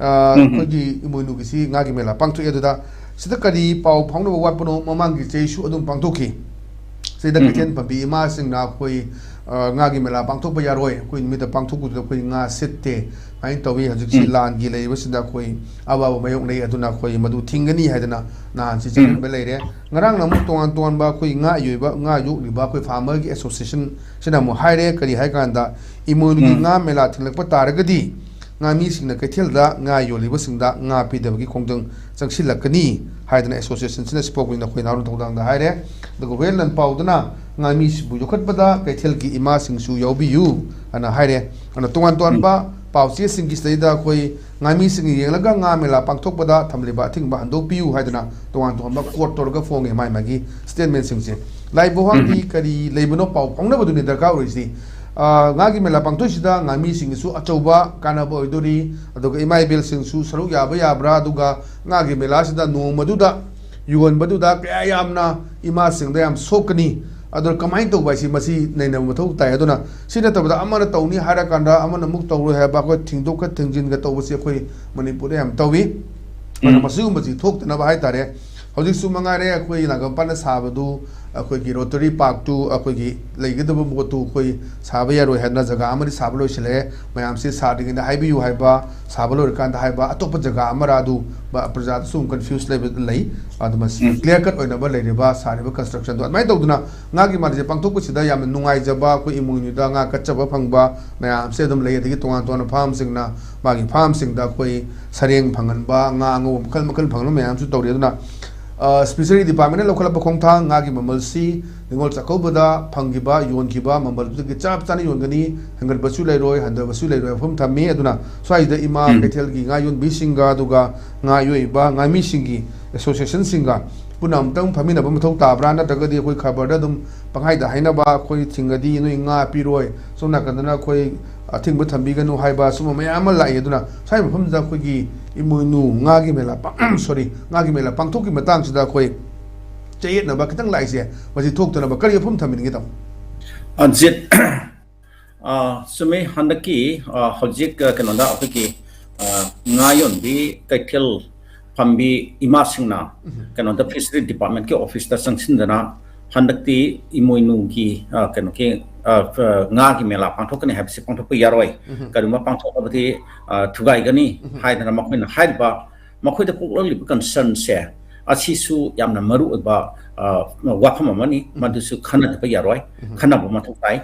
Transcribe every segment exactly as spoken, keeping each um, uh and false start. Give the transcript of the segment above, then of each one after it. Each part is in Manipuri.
ꯑ, ꯎꯝ, ꯎꯝ꯫ ꯑꯩꯈꯣꯏꯒꯤ ꯏꯃꯣꯏꯅꯨꯒꯤꯁꯤ ꯉꯥꯒꯤ ꯃꯦꯂꯥ ꯄꯥꯡꯊꯣꯛꯑꯦ꯫ ꯑꯗꯨꯗ ꯁꯤꯗ ꯀꯔꯤ ꯄꯥꯎ ꯐꯥꯎꯅꯕ ꯋꯥꯠꯄꯅꯣ? ꯃꯃꯥꯡꯒꯤ ꯆꯍꯤꯁꯨ ꯑꯗꯨꯝ ꯄꯥꯡꯊꯣꯛꯈꯤ꯫ ꯁꯤꯗ ꯎꯝ, ꯎꯝ꯫ ꯀꯩꯊꯦꯜ ꯐꯝꯕꯤ ꯏꯃꯥꯁꯤꯡꯅ ꯑꯩꯈꯣꯏ, ꯑ, ꯉꯥꯒꯤ ꯃꯦꯂꯥ ꯄꯥꯡꯊꯣꯛꯄ ꯌꯥꯔꯣꯏ, ꯑꯩꯈꯣꯏ ꯅꯨꯃꯤꯠꯇ ꯄꯥꯡꯊꯣꯛꯄꯗꯨꯗ ꯑꯩꯈꯣꯏ ꯉꯥ ꯁꯤꯠꯇꯦ, ꯁꯨꯃꯥꯏꯅ ꯇꯧꯏ, ꯍꯧꯖꯤꯛꯁꯤ ꯎꯝ꯫ ꯂꯥꯟꯒꯤ ꯂꯩꯔꯤꯕꯁꯤꯗ ꯑꯩꯈꯣꯏ ꯑꯋꯥꯕ ꯃꯥꯌꯣꯛꯅꯩ, ꯑꯗꯨꯅ ꯑꯩꯈꯣꯏ ꯃꯗꯨ ꯊꯤꯡꯒꯅꯤ ꯍꯥꯏꯗꯅ ꯅꯍꯥꯟꯁꯤ ꯎꯝ꯫ ꯆꯦꯟꯁꯤꯟꯕ ꯂꯩꯔꯦ꯫ ꯉꯔꯥꯡꯅ ꯑꯃꯨꯛ ꯇꯣꯉꯥꯟ ꯇꯣꯉꯥꯟꯕ ꯑꯩꯈꯣꯏ ꯉꯥ ꯌꯣꯏꯕ, ꯉꯥ ꯌꯣꯛꯂꯤꯕ ꯑꯩꯈꯣꯏ farmer ꯒꯤ association ꯁꯤꯅ ꯑꯃꯨꯛ ꯍꯥꯏꯔꯦ, ꯀꯔꯤ ꯍꯥꯏ ꯀꯥꯟꯗ, ꯏꯃꯣꯏꯅꯨꯒꯤ ꯎꯝ꯫ ꯉꯥ ꯃꯦꯂꯥ ꯊꯤꯡꯂꯛꯄ ꯇꯥꯔꯒꯗꯤ ꯉꯥꯃꯤꯁꯤꯡꯅ ꯀꯩꯊꯦꯜꯗ ꯉꯥ ꯌꯣꯜꯂꯤꯕꯁꯤꯡꯗ ꯉꯥ ꯄꯤꯗꯕꯒꯤ ꯈꯣꯡꯖꯪ ꯆꯪꯁꯤꯜꯂꯛꯀꯅꯤ ꯍꯥꯏꯗꯅ association ꯁꯤꯅ spokesman ꯑꯩꯈꯣꯏ ꯅꯥꯎꯔꯦꯝ ꯊꯧꯗꯥꯡꯗ ꯍꯥꯏꯔꯦ꯫ ꯑꯗꯨꯒ ꯍꯨꯌꯦꯟ ꯂꯥꯟꯄꯥꯎꯗꯅ ꯉꯥꯃꯤꯁꯤꯡꯕꯨ ꯌꯣꯛꯈꯠꯄꯗ ꯀꯩꯊꯦꯜꯒꯤ ꯏꯃꯥꯁꯤꯡꯁꯨ ꯌꯥꯎꯕꯤꯌꯨ ꯍꯥꯏꯅ ꯍꯥꯏꯔꯦ꯫ ꯑꯗꯨꯅ ꯇꯣꯉꯥꯟ ꯇꯣꯉꯥꯟꯕ ꯎꯝ꯫ ꯄꯥꯎꯆꯦꯁꯤꯡꯒꯤ ꯁꯤꯗꯩꯗ ꯑꯩꯈꯣꯏ ꯉꯥꯃꯤꯁꯤꯡ ꯌꯦꯡꯂꯒ ꯉꯥ ꯃꯦꯂꯥ ꯄꯥꯡꯊꯣꯛꯄꯗ ꯊꯝꯂꯤꯕ ꯑꯊꯤꯡꯕ ꯍꯟꯗꯣꯛꯄꯤꯌꯨ ꯍꯥꯏꯗꯅ ꯇꯣꯉꯥꯟ ꯇꯣꯉꯥꯟꯕ quote ꯇꯧꯔꯒ ꯐꯣꯡꯉꯦ ꯃꯥꯏ ꯃꯥꯒꯤ statement ꯁꯤꯡꯁꯦ꯫ ꯂꯥꯏꯕꯨ ꯍꯥꯡꯗꯤ ꯎꯝ꯫ ꯀꯔꯤ ꯂꯩꯕꯅꯣ ꯄꯥꯎ ꯐꯥꯎꯅꯕꯗꯨꯅꯤ ꯗꯔꯀꯥꯔ ꯑꯣꯏꯔꯤꯁꯤ꯫ ꯑ, ꯉꯥꯒꯤ ꯃꯦꯂꯥ ꯄꯥꯡꯊꯣꯛꯏꯁꯤꯗ ꯉꯥꯃꯤꯁꯤꯡꯒꯤꯁꯨ ꯑꯆꯧꯕ ꯀꯥꯟꯅꯕ ꯑꯣꯏꯗꯣꯔꯤ, ꯑꯗꯨꯒ ꯏꯃꯥ ꯏꯕꯦꯜꯁꯤꯡꯁꯨ ꯁꯔꯨꯛ ꯌꯥꯕ ꯌꯥꯕ꯭ꯔꯥ, ꯑꯗꯨꯒ ꯉꯥꯒꯤ ꯃꯦꯂꯥꯁꯤꯗ ꯅꯣꯡꯃꯗꯨꯗ ꯌꯣꯟꯕꯗꯨꯗ ꯀꯌꯥ ꯌꯥꯝꯅ ꯏꯃꯥꯁꯤꯡꯗ ꯌꯥꯝ ꯁꯣꯛꯀꯅꯤ꯫ ꯑꯗꯨꯅ ꯀꯃꯥꯏꯅ ꯇꯧꯕ ꯍꯥꯏꯁꯤ ꯃꯁꯤ ꯅꯩꯅꯕ ꯃꯊꯧ ꯇꯥꯏ꯫ ꯑꯗꯨꯅ ꯁꯤ ꯅꯠꯇꯕꯗ ꯑꯃꯅ ꯇꯧꯅꯤ ꯍꯥꯏꯔꯀꯥꯟꯗ ꯑꯃꯅ ꯑꯃꯨꯛ ꯇꯧꯔꯣꯏ ꯍꯥꯏꯕ, ꯑꯩꯈꯣꯏ ꯊꯤꯡꯗꯣꯛꯀ ꯊꯤꯡꯖꯤꯟꯒ ꯇꯧꯕꯁꯤ ꯑꯩꯈꯣꯏ ꯃꯅꯤꯄꯨꯔꯗ ꯌꯥꯝ ꯇꯧꯏ꯫ ꯑꯗꯨꯅ ꯎꯝ꯫ ꯃꯁꯤꯒꯨꯝꯕꯁꯤ ꯊꯣꯛꯇꯅꯕ ꯍꯥꯏꯇꯥꯔꯦ, ꯍꯧꯖꯤꯛꯁꯨ ꯃꯉꯥꯏꯔꯦ ꯑꯩꯈꯣꯏ ꯅꯥꯒꯥꯃꯄꯥꯟꯗ ꯁꯥꯕꯗꯨ, ꯑꯩꯈꯣꯏꯒꯤ Rotary Park ꯇꯨ, ꯑꯩꯈꯣꯏꯒꯤ ꯂꯩꯒꯗꯕ ꯄꯣꯠꯇꯨ ꯑꯩꯈꯣꯏ ꯁꯥꯕ ꯌꯥꯔꯣꯏ ꯍꯥꯏꯗꯅ ꯖꯒꯥ ꯑꯃꯗꯤ ꯁꯥꯕ ꯂꯣꯏꯁꯤꯜꯂꯛꯑꯦ꯫ ꯃꯌꯥꯝꯁꯤ ꯁꯥꯗ꯭ꯔꯤꯉꯩꯗ ꯍꯥꯏꯕꯤꯌꯨ ꯍꯥꯏꯕ, ꯁꯥꯕ ꯂꯣꯏꯔꯀꯥꯟꯗ ꯍꯥꯏꯕ, ꯑꯇꯣꯞꯄ ꯖꯒꯥ ꯑꯃꯔ ꯑꯗꯨ ꯕ-, ꯄ꯭ꯔꯖꯥꯗꯁꯨ ꯑꯃꯨꯛ confuse ꯂꯩꯕ ꯂꯩ꯫ ꯑꯗꯨ ꯃꯁꯤ ꯎꯝ꯫ Clear cut ꯑꯣꯏꯅꯕ ꯂꯩꯔꯤꯕ ꯁꯥꯔꯤꯕ construction ꯗꯣ꯫ ꯑꯗꯨꯃꯥꯏꯅ ꯇꯧꯗꯅ ꯉꯥꯒꯤ ꯃꯦꯂꯥꯁꯦ ꯄꯥꯡꯊꯣꯛꯄꯁꯤꯗ ꯌꯥꯝꯅ ꯅꯨꯡꯉꯥꯏꯖꯕ, ꯑꯩꯈꯣꯏ ꯏꯃꯣꯏꯅꯨꯗ ꯉꯥ ꯀꯠꯆꯕ ꯐꯪꯕ ꯃꯌꯥꯝꯁꯦ ꯑꯗꯨꯝ ꯂꯩ꯫ ꯑꯗꯒꯤ ꯇꯣꯉꯥꯟ ꯇꯣꯉꯥꯟꯕ farm ꯁꯤꯡꯅ ꯃꯥꯒꯤ farm ꯁꯤꯡꯗ ꯑꯩꯈꯣꯏ ꯁꯔꯦꯡ ꯐꯪꯍꯟꯕ, ꯉꯥ ꯑꯉꯧꯕ ꯃꯈꯜ ꯃꯈꯜ ꯐꯪꯍꯟꯕ ꯃꯌꯥꯝꯁꯨ ꯇꯧꯔꯤ꯫ ꯑꯗꯨꯅ, ꯑ, Fishery Department ꯅ ꯂꯧꯈꯠꯂꯛꯄ ꯈꯣꯡꯊꯥꯡ, ꯉꯥꯒꯤ ꯃꯃꯜꯁꯤ ꯅꯤꯉꯣꯜ ꯆꯥꯛꯀꯧꯕꯗ ꯐꯪꯈꯤꯕ, ꯌꯣꯟꯈꯤꯕ ꯃꯃꯜꯗꯨꯗꯒꯤ ꯆꯞ ꯆꯥꯅ ꯌꯣꯟꯒꯅꯤ, ꯍꯦꯟꯒꯠꯄꯁꯨ ꯂꯩꯔꯣꯏ, ꯍꯟꯊꯕꯁꯨ ꯂꯩꯔꯣꯏ ꯋꯥꯐꯝ ꯊꯝꯃꯤ꯫ ꯑꯗꯨꯅ ꯁ꯭ꯋꯥꯏꯁꯤꯗ ꯏꯃꯥ ꯎꯝ꯫ ꯀꯩꯊꯦꯜꯒꯤ ꯉꯥ ꯌꯣꯟꯕꯤꯁꯤꯡꯒ, ꯑꯗꯨꯒ ꯉꯥ ꯌꯣꯛꯏꯕ ꯉꯥꯃꯤꯁꯤꯡꯒꯤ association ꯁꯤꯡꯒ ꯄꯨꯟꯅ ꯑꯃꯨꯛꯇꯪ ꯐꯝꯃꯤꯟꯅꯕ ꯃꯊꯧ ꯇꯥꯕ꯭ꯔꯥ? ꯅꯠꯇ꯭ꯔꯒꯗꯤ ꯑꯩꯈꯣꯏ ꯈꯕꯔꯗ ꯑꯗꯨꯝ ꯄꯪꯍꯥꯏꯗ ꯍꯥꯏꯅꯕ, "ꯑꯩꯈꯣꯏ ꯊꯤꯡꯉꯗꯤ ꯅꯣꯏ ꯉꯥ ꯄꯤꯔꯣꯏ, ꯁꯣꯝ ꯅꯥꯀꯟꯗꯅ ꯑꯩꯈꯣꯏ ꯑꯊꯤꯡꯕ ꯊꯝꯕꯤꯒꯅꯨ" ꯍꯥꯏꯕ ꯁꯨꯝꯕ ꯃꯌꯥꯝ ꯑꯃ ꯂꯥꯛꯏ꯫ ꯑꯗꯨꯅ ꯁ꯭ꯋꯥꯏ ꯃꯐꯝꯁꯤꯗ ꯑꯩꯈꯣꯏꯒꯤ ꯏꯃꯣꯏꯅꯨ ꯉꯥꯒꯤ ꯃꯦꯂꯥ ꯄꯥꯡ-, sorry, ꯉꯥꯒꯤ ꯃꯦꯂꯥ ꯄꯥꯡꯊꯣꯛꯈꯤꯕ ꯃꯇꯥꯡꯁꯤꯗ ꯑꯩꯈꯣꯏ ꯆꯌꯦꯠꯅꯕ ꯈꯤꯇꯪ ꯂꯥꯛꯏꯁꯦ, ꯃꯁꯤ ꯊꯣꯛꯇꯅꯕ ꯀꯔꯤ ꯋꯥꯐꯝ ꯊꯝꯕꯤꯅꯤꯡꯒꯦ, ꯇꯥꯃꯣ? ꯑ, ꯖꯤꯠ, ꯑ, ꯆꯨꯝꯃꯤ, ꯍꯟꯗꯛꯀꯤ, ꯑ, ꯍꯧꯖꯤꯛ, ꯑ, ꯀꯩꯅꯣꯗ ꯑꯩꯈꯣꯏꯒꯤ, ꯑ, ꯉꯥ ꯌꯣꯟꯕꯤ ꯀꯩꯊꯦꯜ ꯐꯝꯕꯤ ꯏꯃꯥꯁꯤꯡꯅ ꯀꯩꯅꯣꯗ ꯐꯤꯁꯔꯤ ꯗꯤꯄꯥꯔꯠꯃꯦꯟꯠꯀꯤ ꯑꯣꯐꯤꯁꯇ ꯆꯪꯁꯤꯟꯗꯅ ꯍꯟꯗꯛꯇꯤ ꯏꯃꯣꯏꯅꯨꯒꯤ, ꯑ, ꯀꯩꯅꯣꯒꯤ, ꯑ, ꯑ, ꯉꯥꯒꯤ ꯃꯦꯂꯥ ꯄꯥꯡꯊꯣꯛꯀꯅꯤ ꯍꯥꯏꯕꯁꯤ ꯄꯥꯡꯊꯣꯛꯄ ꯌꯥꯔꯣꯏ, ꯀꯔꯤꯒꯨꯝꯕ ꯄꯥꯡꯊꯣꯛꯂꯕꯗꯤ, ꯑ, ꯊꯨꯒꯥꯏꯒꯅꯤ ꯍꯥꯏꯗꯅ ꯃꯈꯣꯏꯅ ꯍꯥꯏꯔꯤꯕ, ꯃꯈꯣꯏꯗ ꯄꯣꯛꯂꯛꯂꯤꯕ ꯀꯟꯁꯔꯟꯁꯦ ꯑꯁꯤꯁꯨ ꯌꯥꯝꯅ ꯃꯔꯨ ꯑꯣꯏꯕ, ꯑ, ꯋꯥꯐꯝ ꯑꯃꯅꯤ꯫ ꯃꯗꯨꯁꯨ ꯈꯟꯅꯗꯕ ꯌꯥꯔꯣꯏ, ꯈꯟꯅꯕ ꯃꯊꯧ ꯇꯥꯏ꯫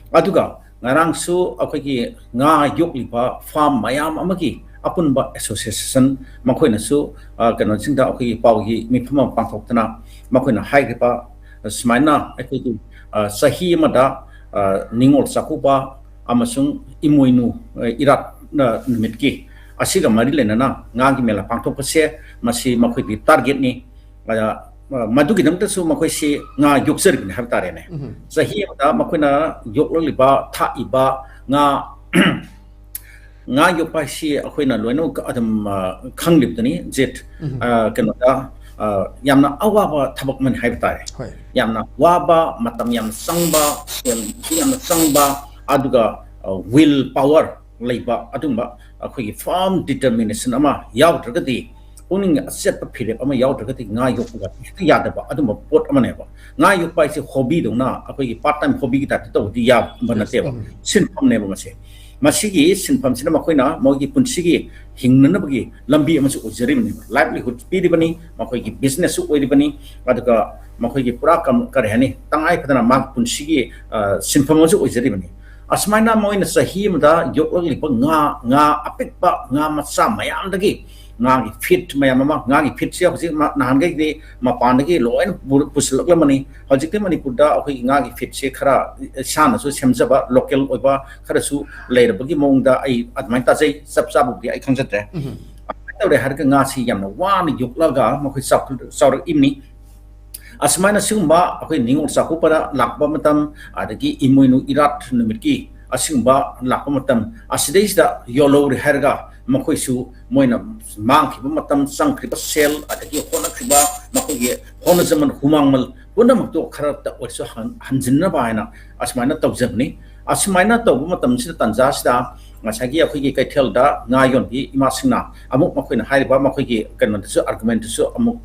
ꯑꯗꯨꯒ ꯉꯔꯥꯡꯁꯨ ꯑꯩꯈꯣꯏꯒꯤ ꯉꯥ ꯌꯣꯛꯂꯤꯕ ꯐꯥꯔꯝ ꯃꯌꯥꯝ ꯑꯃꯒꯤ ꯑꯄꯨꯟꯕ ꯑꯦꯁꯣꯁꯤꯌꯦꯁꯟ ꯃꯈꯣꯏꯅꯁꯨ, ꯑ, ꯀꯩꯅꯣꯁꯤꯡꯗ ꯑꯩꯈꯣꯏꯒꯤ ꯄꯥꯎꯒꯤ ꯃꯤꯐꯝ ꯑꯃ ꯄꯥꯡꯊꯣꯛꯇꯅ ꯃꯈꯣꯏꯅ ꯍꯥꯏꯈꯤꯕ ꯁꯨꯃꯥꯏꯅ ꯑꯩꯈꯣꯏꯒꯤ, ꯑ, ꯆꯍꯤ ꯑꯃꯗ, ꯑ, ꯅꯤꯉꯣꯜ ꯆꯥꯛꯀꯧꯕ ꯑꯃꯁꯨꯡ ꯏꯃꯣꯏꯅꯨ, ꯑ, ꯏꯔꯥꯠ, ꯑ, ꯅꯨꯃꯤꯠꯀꯤ ꯑꯁꯤꯒ ꯃꯔꯤ ꯂꯩꯅꯅ ꯉꯥꯒꯤ ꯃꯦꯂꯥ ꯄꯥꯡꯊꯣꯛꯄꯁꯦ ꯃꯁꯤ ꯃꯈꯣꯏꯒꯤ ꯇꯥꯔꯒꯦꯠꯅꯤ꯫ ꯑ, ꯃꯗꯨꯒꯤꯗꯃꯛꯇꯁꯨ ꯃꯈꯣꯏꯁꯤ ꯉꯥ ꯌꯣꯛꯆꯔꯤꯕꯅꯤ ꯍꯥꯏꯕ ꯇꯥꯔꯦꯅꯦ꯫ ꯆꯍꯤ ꯑꯃꯗ ꯃꯈꯣꯏꯅ ꯌꯣꯛꯂꯛꯂꯤꯕ, ꯊꯥꯛꯏꯕ ꯉꯥ, ꯉꯥ ꯌꯣꯛꯄ ꯍꯥꯏꯁꯤ ꯑꯩꯈꯣꯏꯅ ꯂꯣꯏꯅꯃꯛ ꯑꯗꯨꯝ, ꯑ, ꯈꯪꯂꯤꯕꯗꯨꯅꯤ, ꯖꯤꯠ꯫ ꯑ, ꯀꯩꯅꯣꯗ, ꯑ, ꯌꯥꯝꯅ ꯑꯋꯥꯕ ꯊꯕꯛ ꯑꯃꯅꯤ ꯍꯥꯏꯕ ꯇꯥꯔꯦ꯫ ꯍꯣꯏ꯫ ꯌꯥꯝꯅ ꯋꯥꯕ, ꯃꯇꯝ ꯌꯥꯝꯅ ꯆꯪꯕ, ꯁꯦꯜ ꯌꯥꯝꯅ ꯆꯪꯕ, ꯑꯗꯨꯒ, ꯑ, ꯋꯤꯜ ꯄꯥꯋꯔ ꯂꯩꯕ ꯑꯗꯨꯝꯕ ꯑꯩꯈꯣꯏꯒꯤ ꯐꯥꯔꯝ ꯗꯤꯇꯔꯃꯤꯅꯦꯁꯟ ꯑꯃ ꯌꯥꯎꯗ꯭ꯔꯒꯗꯤ, ꯄꯨꯛꯅꯤꯡ ꯑꯆꯦꯠꯄ ꯐꯤꯔꯦꯞ ꯑꯃ ꯌꯥꯎꯗ꯭ꯔꯒꯗꯤ ꯉꯥ ꯌꯣꯛꯄꯒ ꯍꯦꯛꯇ ꯌꯥꯗꯕ ꯑꯗꯨꯝꯕ ꯄꯣꯠ ꯑꯃꯅꯦꯕ꯫ ꯉꯥ ꯌꯣꯛꯄ ꯍꯥꯏꯁꯦ ꯍꯣꯕꯤꯗꯧꯅ ꯑꯩꯈꯣꯏꯒꯤ ꯄꯥꯔꯠ ꯇꯥꯏꯝ ꯍꯣꯕꯤꯒꯤ ꯇꯥꯏꯞꯇ ꯇꯧꯕꯗꯤ ꯌꯥꯕ ꯅꯠꯇꯦꯕ꯫ ꯁꯤꯟꯐꯝꯅꯦꯕ ꯃꯁꯦ꯫ ꯃꯁꯤꯒꯤ ꯁꯤꯟꯐꯝꯁꯤꯅ ꯃꯈꯣꯏꯅ ꯃꯣꯏꯒꯤ ꯄꯨꯟꯁꯤꯒꯤ ꯍꯤꯡꯅꯅꯕꯒꯤ ꯂꯝꯕꯤ ꯑꯃꯁꯨ ꯑꯣꯏꯖꯔꯤꯕꯅꯦꯕ꯫ ꯂꯥꯏꯚꯂꯤꯍꯨꯗ ꯄꯤꯔꯤꯕꯅꯤ, ꯃꯈꯣꯏꯒꯤ ꯕꯤꯖꯤꯅꯦꯁꯁꯨ ꯑꯣꯏꯔꯤꯕꯅꯤ, ꯑꯗꯨꯒ ꯃꯈꯣꯏꯒꯤ ꯄꯨꯔꯥ ꯀꯝ-, ꯀꯔꯤ ꯍꯥꯏꯅꯤ, ꯇꯉꯥꯏ ꯐꯗꯅ ꯃꯥꯒꯤ ꯄꯨꯟꯁꯤꯒꯤ, ꯑ, ꯁꯤꯟꯐꯝ ꯑꯃꯁꯨ ꯑꯣꯏꯖꯔꯤꯕꯅꯤ꯫ ꯑꯁꯨꯃꯥꯏꯅ ꯃꯣꯏꯅ ꯆꯍꯤ ꯑꯃꯗ ꯌꯣꯛꯂꯛꯂꯤꯕ ꯉꯥ, ꯉꯥ ꯑꯄꯤꯛꯄ, ꯉꯥ ꯃꯆꯥ ꯃꯌꯥꯝꯗꯒꯤ ꯉꯥꯒꯤ ꯐꯤꯠ ꯃꯌꯥꯝ ꯑꯃ, ꯉꯥꯒꯤ ꯐꯤꯠꯁꯦ ꯍꯧꯖꯤꯛ ꯃ-, ꯅꯍꯥꯟꯈꯩꯗꯤ ꯃꯄꯥꯟꯗꯒꯤ ꯂꯣꯏꯅ ꯄꯨ-, ꯄꯨꯁꯤꯜꯂꯛꯂꯝꯕꯅꯤ꯫ ꯍꯧꯖꯤꯛꯇꯤ ꯃꯅꯤꯄꯨꯔꯗ ꯑꯩꯈꯣꯏꯒꯤ ꯉꯥꯒꯤ ꯐꯤꯠꯁꯦ ꯈꯔ ꯏꯁꯥꯅꯁꯨ ꯁꯦꯝꯖꯕ, ꯂꯣꯀꯦꯜ ꯑꯣꯏꯕ ꯈꯔꯁꯨ ꯂꯩꯔꯕꯒꯤ ꯃꯑꯣꯡꯗ ꯑꯩ ꯑꯗꯨꯃꯥꯏꯅ ꯇꯥꯖꯩ꯫ ꯆꯞ ꯆꯥꯕꯕꯨꯗꯤ ꯑꯩ ꯈꯪꯖꯗ꯭ꯔꯦ꯫ ꯑꯗꯨꯃꯥꯏꯅ ꯇꯧꯔꯦ ꯍꯥꯏꯔꯒ ꯉꯥꯁꯤ ꯌꯥꯝꯅ ꯋꯥꯅ ꯌꯣꯛꯂꯒ ꯃꯈꯣꯏ ꯆꯥꯎꯈꯠ-, ꯆꯥꯎꯔꯛꯏꯕꯅꯤ꯫ ꯑꯁꯨꯃꯥꯏꯅ ꯁꯤꯒꯨꯝꯕ ꯑꯩꯈꯣꯏ ꯅꯤꯉꯣꯜ ꯆꯥꯛꯀꯧꯕꯗ ꯂꯥꯛꯄ ꯃꯇꯝ, ꯑꯗꯒꯤ ꯏꯃꯣꯏꯅꯨ ꯏꯔꯥꯠ ꯅꯨꯃꯤꯠꯀꯤ ꯑꯁꯤꯒꯨꯝꯕ ꯂꯥꯛꯄ ꯃꯇꯝ ꯑꯁꯤꯗꯩꯁꯤꯗ ꯌꯣꯜꯍꯧꯔꯦ ꯍꯥꯏꯔꯒ ꯃꯈꯣꯏꯁꯨ ꯃꯣꯏꯅ ꯃꯥꯡꯈꯤꯕ ꯃꯇꯝ, ꯆꯪꯈ꯭ꯔꯤꯕ ꯁꯦꯜ, ꯑꯗꯒꯤ ꯍꯣꯠꯅꯈ꯭ꯔꯤꯕ ꯃꯈꯣꯏꯒꯤ ꯍꯣꯠꯅꯖꯃꯟ, ꯍꯨꯃꯥꯡꯃꯜ ꯄꯨꯝꯅꯃꯛꯇꯣ ꯈꯔꯇ ꯑꯣꯏꯔꯁꯨ ꯍꯟ-, ꯍꯟꯖꯤꯟꯅꯕ ꯍꯥꯏꯅ ꯑꯁꯨꯃꯥꯏꯅ ꯇꯧꯖꯕꯅꯤ꯫ ꯑꯁꯨꯃꯥꯏꯅ ꯇꯧꯕ ꯃꯇꯝꯁꯤꯗ, ꯇꯥꯟꯖꯥꯁꯤꯗ ꯉꯁꯥꯏꯒꯤ ꯑꯩꯈꯣꯏꯒꯤ ꯀꯩꯊꯦꯜꯗ ꯉꯥ ꯌꯣꯟꯕꯤ ꯏꯃꯥꯁꯤꯡꯅ ꯑꯃꯨꯛ ꯃꯈꯣꯏꯅ ꯍꯥꯏꯔꯤꯕ ꯃꯈꯣꯏꯒꯤ ꯀꯩꯅꯣꯗꯁꯨ, ꯑꯥꯔꯒꯨꯃꯦꯟꯗꯁꯨ ꯑꯃꯨꯛ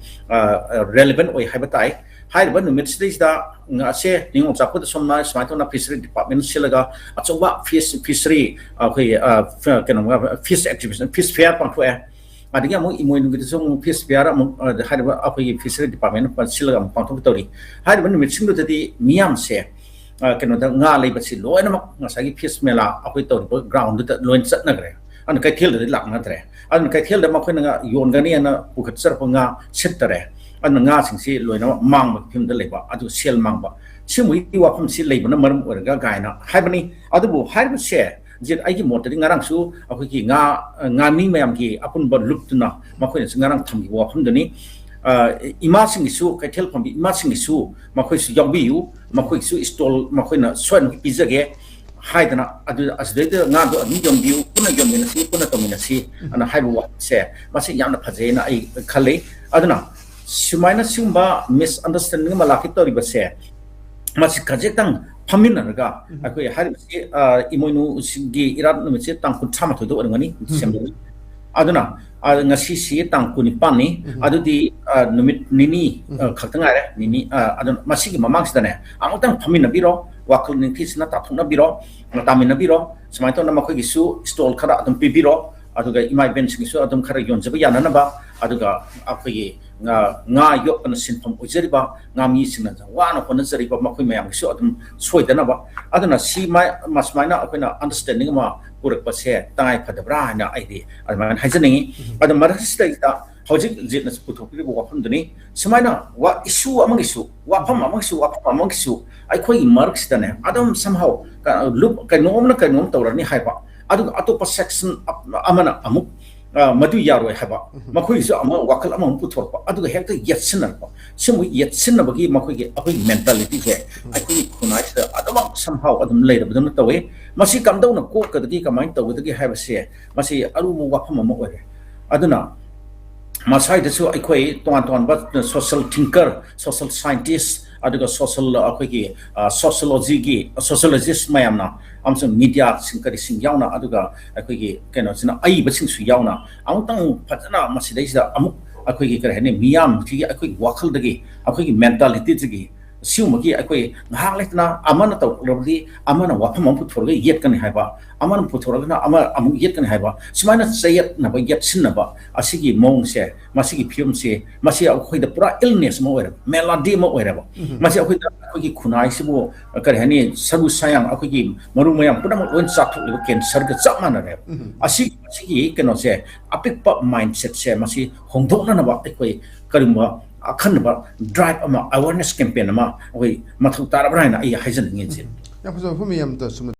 ꯔꯦꯂꯤꯚꯦꯟ ꯑꯣꯏ ꯍꯥꯏꯕ ꯇꯥꯏ꯫ ꯍꯥꯏꯔꯤꯕ ꯅꯨꯃꯤꯠꯁꯤꯗꯩꯁꯤꯗ ꯉꯥꯁꯦ ꯅꯤꯉꯣꯜ ꯆꯥꯛꯀꯧꯕꯗ ꯁꯣꯝꯅ ꯁꯨꯃꯥꯏꯅ ꯇꯧꯅ ꯐꯤꯁꯔꯤ ꯗꯤꯄꯥꯔꯠꯃꯦꯟ ꯁꯤꯜꯂꯒ ꯑꯆꯧꯕ ꯐꯤꯁ, ꯐꯤꯁꯔꯤ, ꯑꯩꯈꯣꯏ, ꯑ, ꯐ-, ꯀꯩꯅꯣ, ꯐꯤꯁ ꯑꯦꯛꯖꯤꯕꯤꯁꯟ, ꯐꯤꯁ ꯐꯤꯌꯥꯔ ꯄꯥꯡꯊꯣꯛꯑꯦ꯫ ꯑꯗꯒꯤ ꯑꯃꯨꯛ ꯏꯃꯣꯏꯅꯨꯒꯤꯗꯁꯨ ꯑꯃꯨꯛ ꯐꯤꯁ ꯐꯤꯌꯥꯔ ꯑꯃꯨꯛ, ꯑ, ꯍꯥꯏꯔꯤꯕ ꯑꯩꯈꯣꯏꯒꯤ ꯐꯤꯁꯔꯤ ꯗꯤꯄꯥꯔꯠꯃꯦꯟꯅ ꯁꯤꯜꯂꯒ ꯑꯃꯨꯛ ꯄꯥꯡꯊꯣꯛꯀꯗꯧꯔꯤ꯫ ꯍꯥꯏꯔꯤꯕ ꯅꯨꯃꯤꯠꯁꯤꯡꯗꯨꯗꯗꯤ ꯃꯤꯌꯥꯝꯁꯦ, ꯑ, ꯀꯩꯅꯣꯗ ꯉꯥ ꯂꯩꯕꯁꯤ ꯂꯣꯏꯅꯃꯛ ꯉꯁꯥꯏꯒꯤ ꯐꯤꯁ ꯃꯦꯂꯥ ꯑꯩꯈꯣꯏ ꯇꯧꯔꯤꯕ ꯒ꯭ꯔꯥꯎꯟꯗꯨꯗ ꯂꯣꯏꯅ ꯆꯠꯅꯈ꯭ꯔꯦ꯫ ꯑꯗꯨꯅ ꯀꯩꯊꯦꯜꯗꯗꯤ ꯂꯥꯛꯅꯗ꯭ꯔꯦ꯫ ꯑꯗꯨꯅ ꯀꯩꯊꯦꯜꯗ ꯃꯈꯣꯏꯅ ꯉꯥ ꯌꯣꯟꯒꯅꯤ ꯍꯥꯏꯅ ꯄꯨꯈꯠꯆꯔꯛꯄ ꯉꯥ ꯁꯤꯠꯇꯔꯦ꯫ ꯑꯗꯨꯅ ꯉꯥꯁꯤꯡꯁꯤ ꯂꯣꯏꯅꯃꯛ ꯃꯥꯡꯕꯒꯤ ꯐꯤꯕꯝꯗ ꯂꯩꯕ, ꯑꯗꯨ ꯁꯦꯜ ꯃꯥꯡꯕ, ꯁꯤꯒꯨꯝꯕꯒꯤ ꯋꯥꯐꯝꯁꯤ ꯂꯩꯕꯅ ꯃꯔꯝ ꯑꯣꯏꯔꯒ ꯀꯥꯏꯅ ꯍꯥꯏꯕꯅꯤ꯫ ꯑꯗꯨꯕꯨ ꯍꯥꯏꯔꯤꯕꯁꯦ, ꯍꯧꯖꯤꯛ ꯑꯩꯒꯤ ꯃꯣꯠꯇꯗꯤ ꯉꯔꯥꯡꯁꯨ ꯑꯩꯈꯣꯏꯒꯤ ꯉꯥ, ꯉꯥꯃꯤ ꯃꯌꯥꯝꯒꯤ ꯑꯄꯨꯟꯕ ꯂꯨꯞꯇꯨꯅ ꯃꯈꯣꯏꯅꯁꯨ ꯉꯔꯥꯡ ꯊꯝꯈꯤꯕ ꯋꯥꯐꯝꯗꯨꯅꯤ꯫ ꯑ, ꯏꯃꯥꯁꯤꯡꯒꯤꯁꯨ, ꯀꯩꯊꯦꯜ ꯐꯝꯕꯤ ꯏꯃꯥꯁꯤꯡꯒꯤꯁꯨ ꯃꯈꯣꯏꯁꯨ ꯌꯥꯎꯕꯤꯌꯨ, ꯃꯈꯣꯏꯒꯤꯁꯨ ꯏꯁꯇꯣꯜ ꯃꯈꯣꯏꯅ ꯁꯣꯏꯗꯅ ꯄꯤꯖꯒꯦ ꯍꯥꯏꯗꯅ, ꯑꯗꯨ, ꯑꯁꯤꯗꯩꯗ ꯉꯥꯗꯣ ꯑꯗꯨꯝ ꯌꯣꯟꯕꯤꯌꯨ, ꯄꯨꯟꯅ ꯌꯣꯟꯃꯤꯟꯅꯁꯤ, ꯄꯨꯟꯅ ꯇꯧꯃꯤꯟꯅꯁꯤ ꯑꯅ ꯍꯥꯏꯕ ꯋꯥꯐꯝꯁꯦ, ꯃꯁꯤ ꯌꯥꯝꯅ ꯐꯖꯩꯅ ꯑꯩ ꯈꯜꯂꯤ꯫ ꯑꯗꯨꯅ ꯁꯨꯃꯥꯏꯅ ꯁꯤꯒꯨꯝꯕ ꯃꯤꯁꯑꯟꯗꯔꯁꯇꯦꯟꯗꯤꯡ ꯑꯃ ꯂꯥꯛꯀꯦ ꯇꯧꯔꯤꯕꯁꯦ, ꯃꯁꯤ ꯈꯖꯤꯛꯇꯪ ꯐꯝꯃꯤꯟꯅꯔꯒ ꯑꯩꯈꯣꯏ ꯍꯥꯏꯔꯤꯕꯁꯤ, ꯑ, ꯏꯃꯣꯏꯅꯨꯁꯤꯒꯤ ꯏꯔꯥꯠ ꯅꯨꯃꯤꯠꯁꯦ ꯇꯥꯡ ꯀꯨꯟꯊ꯭ꯔꯥ ꯃꯥꯊꯣꯏꯗ ꯑꯣꯏꯔꯝꯒꯅꯤ, ꯗꯤꯁꯦꯝꯕꯔꯒꯤ꯫ ꯑꯗꯨꯅ, ꯑ, ꯉꯁꯤꯁꯤ ꯇꯥꯡ ꯀꯨꯟꯅꯤꯄꯥꯟꯅꯤ꯫ ꯑꯗꯨꯗꯤ, ꯑ, ꯅꯨꯃꯤꯠ ꯅꯤꯅꯤ, ꯑ, ꯈꯛꯇ ꯉꯥꯏꯔꯦ꯫ ꯅꯤꯅꯤ, ꯑ, ꯑꯗꯨꯅ ꯃꯁꯤꯒꯤ ꯃꯃꯥꯡꯁꯤꯗꯅꯦ, ꯑꯃꯨꯛꯇꯪ ꯐꯝꯃꯤꯟꯅꯕꯤꯔꯣ, ꯋꯥꯈꯜ ꯅꯤꯡꯊꯤꯖꯅ ꯇꯥꯊꯣꯛꯅꯕꯤꯔꯣ, ꯇꯥꯃꯤꯟꯅꯕꯤꯔꯣ꯫ ꯁꯨꯃꯥꯏꯅ ꯇꯧꯗꯅ ꯃꯈꯣꯏꯒꯤꯁꯨ ꯏꯁꯇꯣꯜ ꯈꯔ ꯑꯗꯨꯝ ꯄꯤꯕꯤꯔꯣ, ꯑꯗꯨꯒ ꯏꯃꯥ ꯏꯕꯦꯟꯁꯤꯡꯒꯤꯁꯨ ꯑꯗꯨꯝ ꯈꯔ ꯌꯣꯟꯖꯕ ꯌꯥꯅꯅꯕ, ꯑꯗꯨꯒ ꯑꯩꯈꯣꯏꯒꯤ ꯉꯥ, ꯉꯥ ꯌꯣꯛꯄꯅ ꯁꯤꯟꯐꯝ ꯑꯣꯏꯖꯔꯤꯕ ꯉꯥꯃꯤꯁꯤꯡꯅ ꯋꯥꯅ ꯍꯣꯠꯅꯖꯔꯤꯕ ꯃꯈꯣꯏ ꯃꯌꯥꯝꯒꯤꯁꯨ ꯑꯗꯨꯝ ꯁꯣꯏꯗꯅꯕ꯫ ꯑꯗꯨꯅ ꯁꯤ ꯃꯥꯏ-, ꯃ-, ꯁꯨꯃꯥꯏꯅ ꯑꯩꯈꯣꯏꯅ ꯑꯟꯗꯔꯁꯇꯦꯟꯗꯤꯡ ꯑꯃ ꯄꯨꯔꯛꯄꯁꯦ ꯇꯉꯥꯏ ꯐꯗꯕ꯭ꯔꯥ ꯍꯥꯏꯅ ꯑꯩꯗꯤ ꯑꯗꯨꯃꯥꯏꯅ ꯍꯥꯏꯖꯅꯤꯡꯉꯤ꯫ ꯑꯗꯣ ꯃꯔꯛꯁꯤꯗꯩꯗ ꯍꯧꯖꯤꯛ ꯖꯤꯠꯅꯁꯨ ꯄꯨꯊꯣꯛꯄꯤꯔꯤꯕ ꯋꯥꯐꯝꯗꯨꯅꯤ꯫ ꯁꯨꯃꯥꯏꯅ ꯋꯥ-, ꯏꯁꯨ ꯑꯃꯒꯤꯁꯨ, ꯋꯥꯐꯝ ꯑꯃꯒꯤꯁꯨ, ꯋꯥꯐꯝ ꯑꯃꯒꯤꯁꯨ ꯑꯩꯈꯣꯏꯒꯤ ꯃꯔꯛꯁꯤꯗꯅꯦ ꯑꯗꯨꯝ somehow ꯀ-, ꯂꯨꯞ-, ꯀꯩꯅꯣꯝꯅ ꯀꯩꯅꯣꯝ ꯇꯧꯔꯅꯤ ꯍꯥꯏꯕ, ꯑꯗꯨꯒ ꯑꯇꯣꯞꯄ ꯁꯦꯛꯁꯟ ꯑꯃꯅ ꯑꯃꯨꯛ, ꯑ, ꯃꯗꯨ ꯌꯥꯔꯣꯏ ꯍꯥꯏꯕ, ꯃꯈꯣꯏꯒꯤꯁꯨ ꯑꯃ ꯋꯥꯈꯜ ꯑꯃꯃꯨꯛ ꯄꯨꯊꯣꯔꯛꯄ, ꯑꯗꯨꯒ ꯍꯦꯛꯇ ꯌꯦꯠꯁꯤꯟꯅꯔꯛꯄ꯫ ꯁꯤꯒꯨꯝꯕ ꯌꯦꯠꯁꯤꯟꯅꯕꯒꯤ ꯃꯈꯣꯏꯒꯤ, ꯑꯩꯈꯣꯏꯒꯤ ꯃꯦꯟꯇꯥꯂꯤꯇꯤꯁꯦ ꯑꯩꯈꯣꯏꯒꯤ ꯈꯨꯟꯅꯥꯏꯁꯤꯗ ꯑꯗꯨꯃꯛ somehow ꯑꯗꯨꯝ ꯂꯩꯔꯕꯗꯧꯅ ꯇꯧꯋꯤ꯫ ꯃꯁꯤ ꯀꯝꯗꯧꯅ ꯀꯣꯛꯀꯗꯒꯦ, ꯀꯃꯥꯏꯅ ꯇꯧꯒꯗꯒꯦ ꯍꯥꯏꯕꯁꯦ ꯃꯁꯤ ꯑꯔꯨꯕ ꯋꯥꯐꯝ ꯑꯃ ꯑꯣꯏꯔꯦ꯫ ꯑꯗꯨꯅ ꯃꯁ꯭ꯋꯥꯏꯗꯁꯨ ꯑꯩꯈꯣꯏ ꯇꯣꯉꯥꯟ ꯇꯣꯉꯥꯟꯕ social thinker, social scientist, ꯑꯗꯨꯒ social, ꯑꯩꯈꯣꯏꯒꯤ, ꯑ, sociology ꯒꯤ, sociologist ꯃꯌꯥꯝꯅ ꯑꯃꯁꯨꯡ media ꯁꯤꯡ ꯀꯔꯤꯁꯤꯡ ꯌꯥꯎꯅ, ꯑꯗꯨꯒ ꯑꯩꯈꯣꯏꯒꯤ ꯀꯩꯅꯣꯁꯤꯅ ꯑꯏꯕꯁꯤꯡꯁꯨ ꯌꯥꯎꯅ ꯑꯃꯨꯛꯇꯪ ꯐꯖꯅ ꯃꯁꯤꯗꯩꯁꯤꯗ ꯑꯃꯨꯛ ꯑꯩꯈꯣꯏꯒꯤ ꯀꯔꯤ ꯍꯥꯏꯅꯤ, ꯃꯤꯌꯥꯝꯁꯤꯒꯤ ꯑꯩꯈꯣꯏꯒꯤ ꯋꯥꯈꯜꯗꯒꯤ, ꯑꯩꯈꯣꯏꯒꯤ mentality ꯗꯒꯤ ꯁꯤꯒꯨꯝꯕꯒꯤ ꯑꯩꯈꯣꯏ ꯉꯥꯏꯍꯥꯛ ꯂꯩꯇꯅ ꯑꯃꯅ ꯇꯧꯔꯛꯂꯕꯗꯤ ꯑꯃꯅ ꯋꯥꯐꯝ ꯑꯃ ꯄꯨꯊꯣꯔꯒ ꯌꯦꯠꯀꯅꯤ ꯍꯥꯏꯕ, ꯑꯃꯅ ꯄꯨꯊꯣꯔꯒꯅ ꯑꯃ ꯑꯃꯨꯛ ꯌꯦꯠꯀꯅꯤ ꯍꯥꯏꯕ, ꯁꯨꯃꯥꯏꯅ ꯆꯌꯦꯠꯅꯕ, ꯌꯦꯠꯁꯤꯟꯅꯕ ꯑꯁꯤꯒꯤ ꯃꯑꯣꯡꯁꯦ, ꯃꯁꯤꯒꯤ ꯐꯤꯕꯝꯁꯦ, ꯃꯁꯤ ꯑꯩꯈꯣꯏꯗ ꯄꯨꯔꯥ illness ꯑꯃ ꯑꯣꯏꯔꯕ, malady ꯑꯃ ꯑꯣꯏꯔꯕ꯫ ꯃꯁꯤ ꯑꯩꯈꯣꯏꯗ, ꯑꯩꯈꯣꯏꯒꯤ ꯈꯨꯟꯅꯥꯏꯁꯤꯕꯨ, ꯀꯔꯤ ꯍꯥꯏꯅꯤ, ꯁꯔꯨ ꯁꯌꯥꯡ, ꯑꯩꯈꯣꯏꯒꯤ ꯃꯔꯨ ꯃꯌꯥꯡ ꯄꯨꯝꯅꯃꯛ ꯂꯣꯏ ꯆꯥꯊꯣꯛꯂꯤꯕ cancer ꯒ ꯆꯞ ꯃꯥꯟꯅꯔꯦꯕ꯫ ꯑꯁꯤ, ꯑꯁꯤꯒꯤ ꯀꯩꯅꯣꯁꯦ, ꯑꯄꯤꯛꯄ mindset ꯁꯦ ꯃꯁꯤ ꯍꯣꯡꯗꯣꯛꯅꯅꯕ ꯑꯩꯈꯣꯏ ꯀꯔꯤꯒꯨꯝꯕ ꯑꯈꯟꯅꯕ drive ꯑꯃ, awareness campaign ꯑꯃ ꯑꯩꯈꯣꯏ ꯃꯊꯧ ꯇꯥꯔꯕ꯭ꯔꯥ ꯍꯥꯏꯅ ꯑꯩ ꯍꯥꯏꯖꯅꯤꯡꯉꯤ, ꯁꯦ꯫ ꯌꯥꯝ ꯐꯖꯕ ꯋꯥꯐꯝꯅꯤ, ꯌꯥꯝ ꯆꯨꯝꯅ